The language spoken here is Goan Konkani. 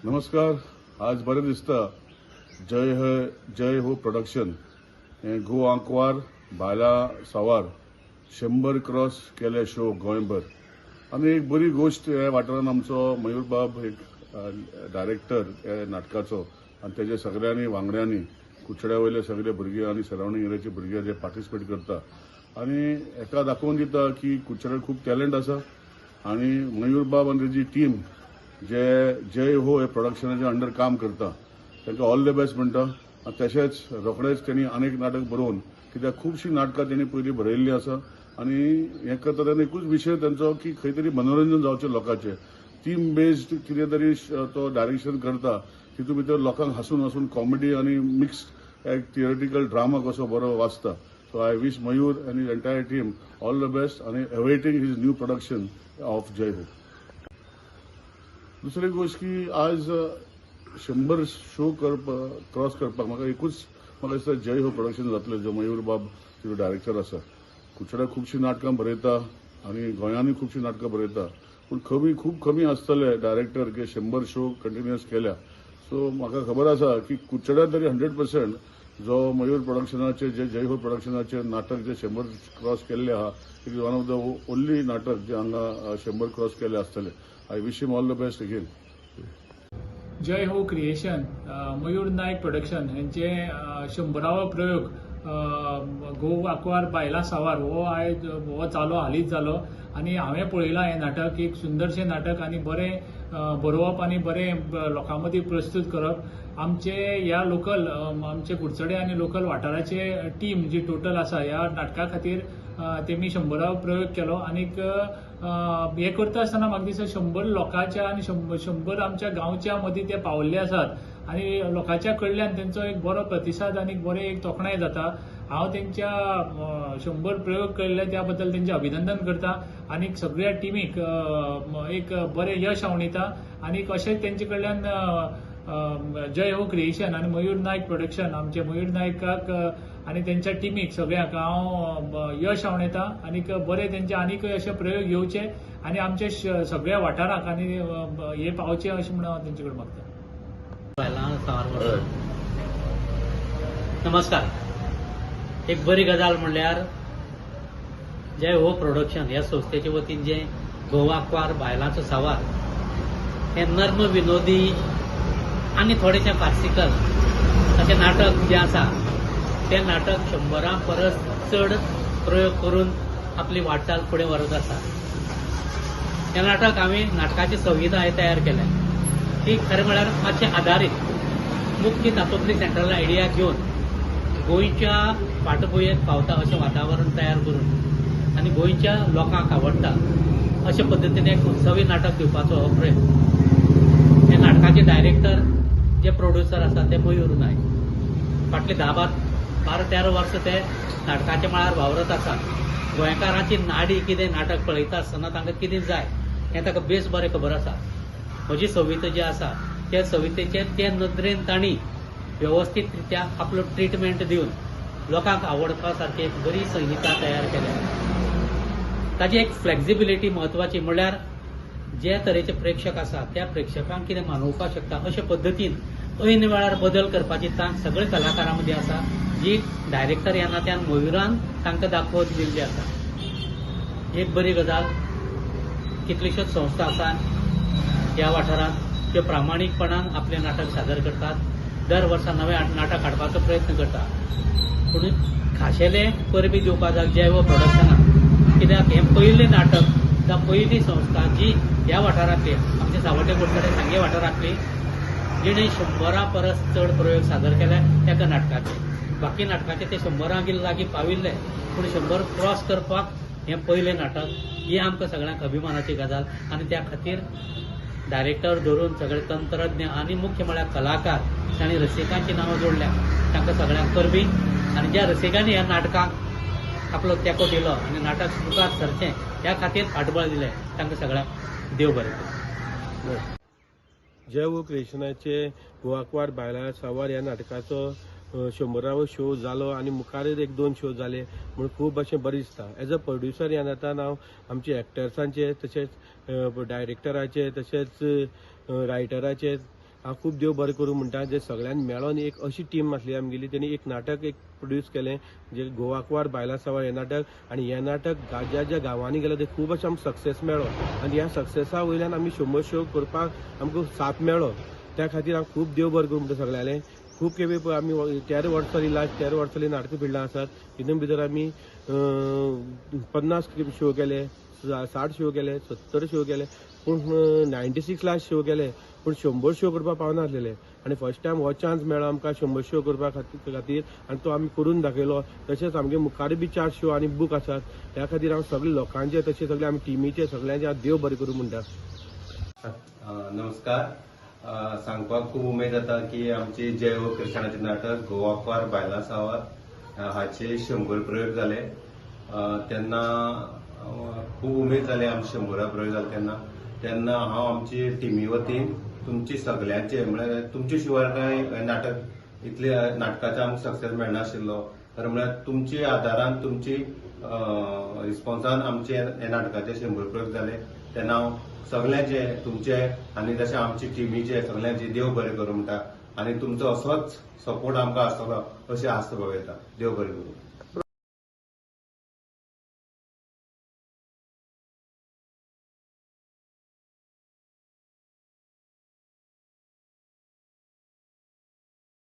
नमस्कार. आज बरें दिसता, जय ह जय हो प्रोडक्शन हें घोव आंकवार बायलां सावार 100 क्रॉस केले शो गोंयभर. आनी एक बरी गोश्ट, ह्या वाठारान आमचो मयूरबाब एक डायरेक्टर ह्या नाटकाचो आनी तेजे सगळ्यांनी वांगड्यांनी, कुडचड्या वयले सगळे भुरगे आनी सरावंडींग एरियाचे भुरगे जे पार्टिसिपेट करता आनी हेका दाखोवन दिता की कुडचड्यार खूब टॅलंट आसा. आनी मयूरबाब आनी तेजी टीम जे जय हो हे प्रोडक्शनाच्या अंडर काम करता, तांकां ऑल the best म्हणटा. आनी तशेंच रोखडेच तेणी आनीक नाटक बरोवन, कित्याक खुबशीं नाटकां तेणी पयलीं बरयल्लीं आसा. आनी हें करता तेन्ना एकूच विशय तेंचो की खंय तरी मनोरंजन जावचें लोकांचें. थीम बेस्ड कितें तरी तो डायरेक्शन करता, तितूंत भितर लोकांक हांसून हांसून कॉमेडी आनी मिक्स एक थिएट्रिकल ड्रामा कसो बरो वाचता. So I wish Mayur and his entire team all the best आनी awaiting his new production of जय हो. दुसरी गोश्ट की आज 100 शो करप क्रॉस करपाक म्हाका एकूच, म्हाका दिसता जय हो प्रोडक्शन जातलें, जो मयूर बाब तिजो डायरेक्टर आसा. कुडचड्यार खुबशीं नाटकां बरयता आनी गोंयांनी खुबशीं नाटकां बरयता, पूण कमी, खूब कमी आसतले डायरेक्टर की 100 शो कंटिन्युअस केल्या. सो म्हाका खबर आसा की कुडचड्यार तरी 100% जो मयूर प्रोडक्शनाचे, जे जय हो प्रोडक्शनाचे नाटक जे 100 क्रॉस केल्ले आहा, it is one of the only नाटक जे हांगा 100 क्रॉस केले आसतले. I wish him all the best again. जय हो क्रिएशन, मयूर नायक प्रोडक्शन हेंचे 100वो प्रयोग घोव आंकवार बायलां सावार हो आयज हो जालो, हालींच जालो. आनी हांवें पळयलां हें नाटक. एक सुंदरशें नाटक आनी बरें बरोवप आनी बरें लोकां मदीं प्रस्तूत करप. आमचे ह्या लोकल, आमचे कुडचडे आनी लोकल वाठाराचे टीम जी टोटल आसा, ह्या नाटका खातीर तेमी 100वो प्रयोग केलो. आनीक हें करता आसतना म्हाका दिसता 100 लोकांच्या आनी 100 आमच्या गांवच्या मदीं ते पावल्ले आसात आनी लोकांच्या कडल्यान तेंचो एक बरो प्रतिसाद आनी बरें एक तोखणाय जाता. हांव तेंच्या 100 प्रयोग केल्ले त्या बद्दल तेंचें अभिनंदन करता आनी सगळ्या टिमीक एक बरें यश आवडयता. आनी अशेंच तेंचे कडल्यान जय हो क्रिएशन आनी मयूर नायक प्रोडक्शन, आमचे मयूर नायकाक आनी तेंच्या टिमीक सगळ्यांक हांव यश आवडयता. आनीक बरे तेंचे आनीकय अशे प्रयोग येवचे आनी आमचे सगळ्या वाठाराक आनी हे पावचे अशें म्हणून हांव तेंचे कडेन मागता. बायलां सावार वर्सां. नमस्कार. एक बरी गजाल म्हणल्यार जय हो प्रोडक्शन ह्या संस्थेचे वतीन जे घोव आंकवार बायलांचो सावार हे नर्म विनोदी आनी थोडेशें फार्सिकल अशें नाटक जें आसा, तें नाटक 100 परस चड प्रयोग करून आपली वाटचाल फुडें व्हरत आसा. हें नाटक हांवें नाटकाची संहिता हांवें तयार केल्या. ती खरें म्हळ्यार मातशें आदारीत मुख्य तातूंतली सेंट्रल आयडिया घेवन गोंयच्या फाटभुंयेक पावता अशें वातावरण तयार करून आनी गोंयच्या लोकांक आवडटा अशे पद्दतीन एक उत्सवी नाटक दिवपाचो हो प्रयत्न. हे नाटकाचे डायरेक्टर, जे प्रोड्युसर आसा, ते मयूर नायक. फाटले 10 12 13 वर्सां ते नाटकाच्या मळार वावरत आसा. गोंयकारांची नाडी कितें, नाटक पळयता आसतना तांकां कितें जाय हें ताका बेस बरें खबर आसा. म्हजी संहिता जी आसा, त्या संहितेचेर ते नदरेन तांणी वेवस्थीत रित्या आपलो ट्रिटमेंट दिवन लोकांक आवडपा सारकी एक बरी संहिता तयार केल्या. ताजी एक फ्लेक्सिबिलिटी म्हत्वाची म्हणल्यार जे तरेचे प्रेक्षक आसा, त्या प्रेक्षकांक कितें मानोवपाक शकता अशे पद्दतीन ऐन वेळार बदल करपाची तांक सगळे कलाकारां मदीं आसा, जी डायरेक्टर ह्या नात्यान मयुरान तांकां दाखोवन दिल्ली आसा. एक बरी गजाल, कितल्योश्योच संस्था आसा ह्या वाठारांत त्यो प्रामाणीकपणान आपलें नाटक सादर करतात, दर वर्सा नवें नाटक हाडपाचो प्रयत्न करता. पूण खाशेलें परबीं दिवपा जाय जय हो प्रोडक्शनाक, कित्याक हें पयलें नाटक जावं पयली संस्था जी ह्या वाठारांतली, आमच्या सावड्डे, कुडचडें, सांगे वाठारांतली, जिणें 100 परस चड प्रयोग सादर केले एका नाटकाचे. बाकी नाटकाचे ते 100 लागीं पाविल्ले, पूण 100 क्रॉस करपाक हें पयलें नाटक. ही आमकां सगळ्यांक अभिमानाची गजाल. आनी त्या खातीर डायरेक्टर धरून सगळे तंत्रज्ञ आनी मुख्य म्हळ्यार कलाकार तांणी रसिकांची नांवां जोडल्या, तांकां सगळ्यांक परबीं. आनी ज्या रसिकांनी ह्या नाटकाक आपलो तेंको दिलो आनी नाटक मुखार सरचें ह्या खातीर फाटबळ दिलें, तांकां सगळ्यांक देव बरें करूं. जय हो क्रिएशनाचे घोव आंकवार बायलां सावार ह्या नाटकाचो 100वो शो जालो आनी मुखारय एक दोन शो जाले म्हूण खूब अशें बरें दिसता. एज अ प्रोड्युसर ह्या नात्यान हांव आमचे एक्टर्सांचे, तशेंच डायरेक्टराचे, तशेंच रायटराचे हांव खूब देव बरें करूं म्हणटा, जे सगळ्यांनी मेळोन एक अशी टीम आसली आमगेली, तेणी एक नाटक एक प्रोड्यूस केलें जे गोवाकवार बायलां सावार हें नाटक. आनी हें नाटक ज्या ज्या गांवांनी गेलें ते खूब अशें आमकां सक्सेस मेळ्ळो आनी ह्या सक्सेसा वयल्यान आमी 100 शो करपाक आमकां साथ मेळ्ळो. त्या खातीर हांव खूब देव बरें करूं म्हणटा सगळ्यांले. खूब खेपे पळय आमी 13 वर्सां, लास्ट 13 वर्सांनी नाटकां फिल्डां आसात. तितून भितर आमी 50 शो केले, 60 शो केले, 70 शो केले, पूण 96 लास्ट शो केले, पूण 100 शो करपाक पावनासलेले. आनी फर्स्ट टायम हो चान्स मेळ्ळो आमकां 100 शो करपा खातीर आनी तो आमी करून दाखयलो. तशेंच आमगे मुखार बी 4 शो आनी बूक आसात. त्या खातीर हांव सगळे लोकांचे तशें सगळे आमी टिमीचे सगळ्यांचे हांव देव बरें करूं म्हणटा. नमस्कार. सांगपाक खूब उमेद जाता की आमची जय हो क्रिशनाचें नाटक गोवाकवार बायलां सावार हाचे 100 प्रयोग जाले. तेन्ना खूब उमेद जाली. आमचे 100 प्रयोग जाले तेन्ना तेन्ना हांव आमची टिमी वतीन तुमची सगल्यांचे, म्हळ्यार तुमचे शिवाय कांय नाटक इतले नाटकाचे आमकां सक्सेस मेळनाशिल्लो. तर म्हळ्यार तुमचे आदारान, तुमची रिस्पॉन्सान आमचे हे नाटकाचे 100 प्रयोग जाले. तेन्ना हांव सगल्यांचे तुमचे आनी तशें आमची टिमीचे सगल्यांचे देव बरें करूं म्हणटा आनी तुमचो असोच सपोर्ट आमकां आसतलो अशी आस्त बाळगयता. देव बरें करूं.